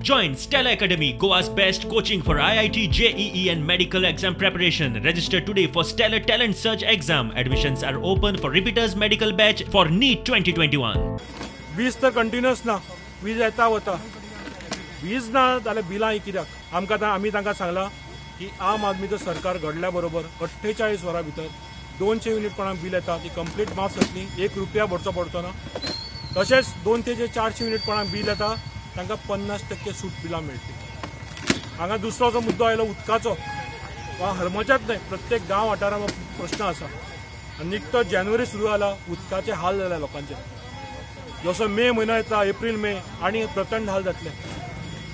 Join Stella Academy, Goa's best coaching for IIT, JEE, and medical exam preparation. Register today for Stellar Talent Search exam. Admissions are open for repeaters medical batch for NEET 2021. वीज तर continuous ना, वीज येता वता. वीज ना जाल्यार बिलां ही कित्याक आमकां? आतां आमी तांकां सांगलां की आम आदमीचो सरकार घडल्या बरोबर 48 वरां भितर 200 युनीट कोणाक बील येता ती कंप्लीट माफ जातली, एक रुपया भरचो पडचो ना. तशेंच 200 ते 400 युनीट कोणाक बील येता तांकां 50% सूट बिलां मेळटली. हांगा दुसरो जो मुद्दो आयलो उदकाचो, वा हरमलच्याच न्हय, प्रत्येक गांव वाठारांत प्रश्न आसा. आनी निकतो जानेवारी सुरू जाला, उदकाचे हाल जाल्या लोकांचे. जसो मे म्हयनो येता, एप्रील मे, आनी प्रचंड हाल जातले.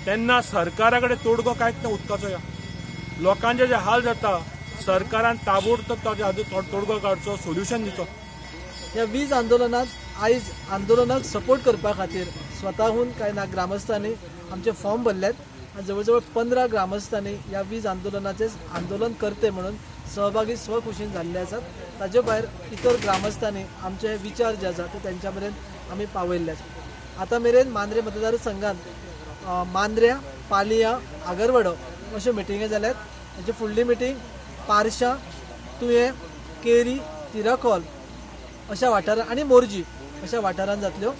तेन्ना सरकारा कडेन तोडगो कांयच ना उदकाचो. ह्या लोकांचे जे हाल जाता, सरकारान ताबडतोब ताजे हातूंत तोडगो काडचो, सोल्युशन दिचो. ह्या वीज आंदोलनात आयज आंदोलनाक सपोर्ट करपा खातीर स्वताहून कांय ना ग्रामस्थांनी आमचे फॉर्म भरल्यात आनी जवळ जवळ 15 ग्रामस्थांनी ह्या वीज आंदोलनाचे आंदोलन करते म्हणून सहभागी स्वखुशीन जाल्ले आसात. ताजे भायर इतर ग्रामस्थांनी आमचे विचार जे आसा ते तेंच्या मेरेन आमी पावयल्ले आसात. आतां मेरेन मांद्रे मतदारसंघात मांद्र्या, पालिया, आगरवाडो अश्यो मिटिंगी जाल्यात. ताची फुडली मिटींग पारशा, तुयें, केरी, तिराखोल अशा वाठारांत आनी मोरजी अशा वाठारांत जातल्यो.